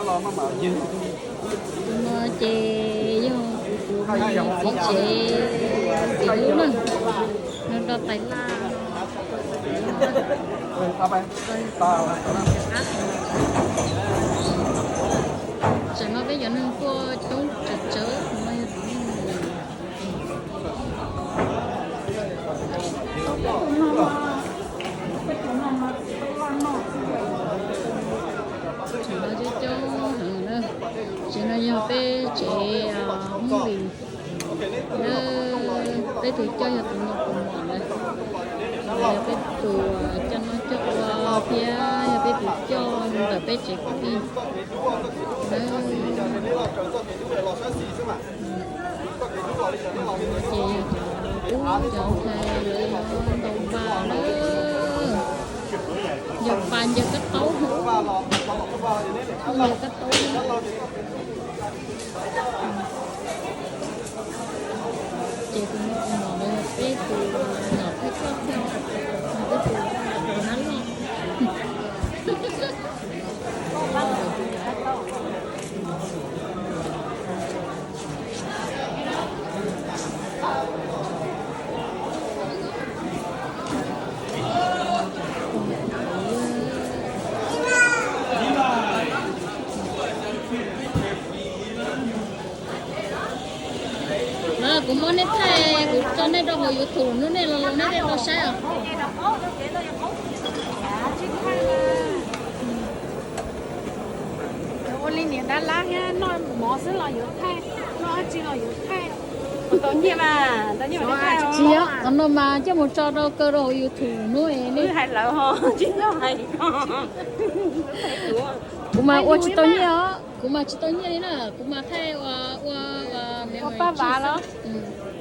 Tus no ces yog kuv tus me txiv tsev txiv hlub na, nws nrog tais laj no. Tsam no peb cov neeg tuaj coob tsawv tsawv, tus no yog tus neeg Tsam no coob coob heev na. Tsev no yog peb tsev Hmoob Lis na. Peb tus coj yog tus no tus mom na. Yog peb tus coj noj coj ua thiab yog peb tus coj ntawm peb tsev kwv tij na. Ces yog cov tub cov ntxhais lawv ntaus pas na. Ncaws pas ncaws kab taub, ncaws kab taub. Ces tus no tus mom no yog peb tus nyuam thaij coj thiab, peb tus nab loj. Kuv muab nej thaij, kuv tso nej rau hauv YouTube, hnub nej los los nej thiaj tau saib os. Ua li niam dab lab thiab, noj mov xwb los yuav thaij, noj dab tsi los yuav thaij. Tsis yog, qhov no mas coj mus tso rau kaw rau hauv YouTube hnub es nej hais lawv ho tsis yog hais. Kuv mas ua tsis tau nyiaj os, kuv mas tsis tau nyiaj li na, kuv mas thaij ua, ua paj vas los,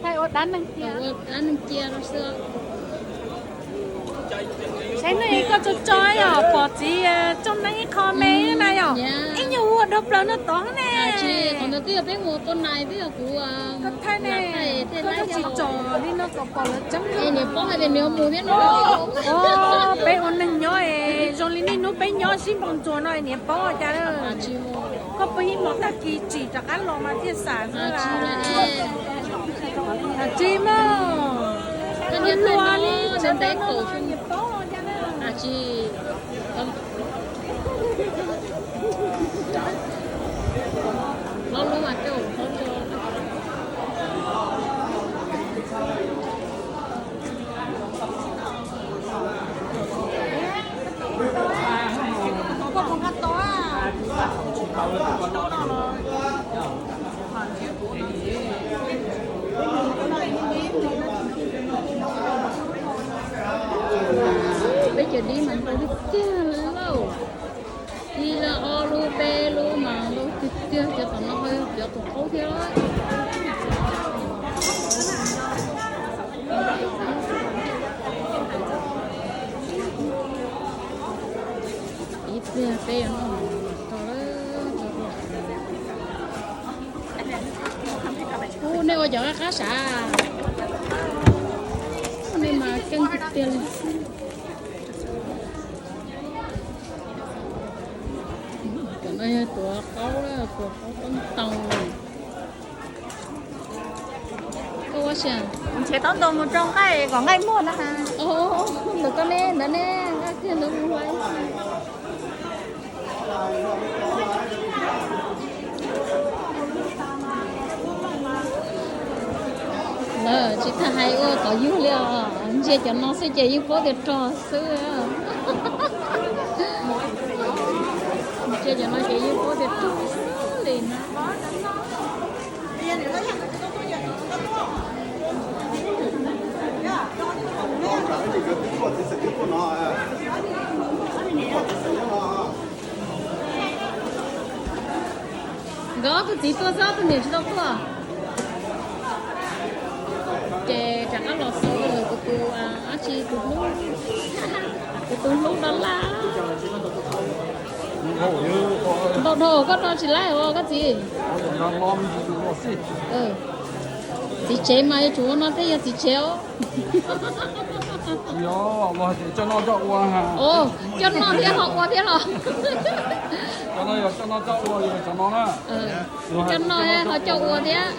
thaij ua dab neeg cia, ua dab neeg cia rau xwb. Saib nej koj tso tso yog pom txiv tsoom neeg ib qho me na yom, ib nyuag ua dhau plaws no tod ne. Qhov ntawd twb yog peb mus tua nais twb yog kuv thaij ne, koj tsis tsom li no kom pom lawv tseeb. Niam paub hais tias nws mus thiab no. Peb ua neeg nyob es zoo li niaj hnub peb nyob sib npau ntsuas no niam paub cas. Koj pw ib hmos tag kis tsim rov qab los mas thiaj xam xwb. Tsis mas, luag li tseem ntev kaum niam paub cas. Peb cov dib mas ntau tiag tiag li lauj. Ib lub ob lub peb lub mas ntau tiag tiag, cov tom no ho yog cov tus qaub thiab. Ib pliag peb yuav noj mov tso lawm. Ub, nej ua cov qab qab sav, nej mas keej tiag tiag li. Cov no yog tuav qaub, tuav qaub toob tau. Koj ua siab nrhiav taub ntoo mus rau nqaij kom nqaij muag na. Ntawm koj ne, ntawd ne, nqaij kiag ntawd mus hlais. Lawv tsis tas hais ua tov yug li os, ntsia cov no xwb ces yeej paub tias rog xwb. Ntsia cov no ces yeej paub tias rog xwb li na. Nkawd ob tug txiv tuaj xwb, ob tug niam tsis tau tuaj. Ces rov qab los xauj kuv tus, dab tsi, tus hlub, kuv tus hlub no laj. Ntau dhau koj rau tsis laib os koj txiv. Txiv tsev mas yuav tsum ua no thiaj yog txiv tsev os. Coj noj thiab ho ua thiab los. Cov no yog cov no coj ua, cov no na. Cov no ho coj ua thiab.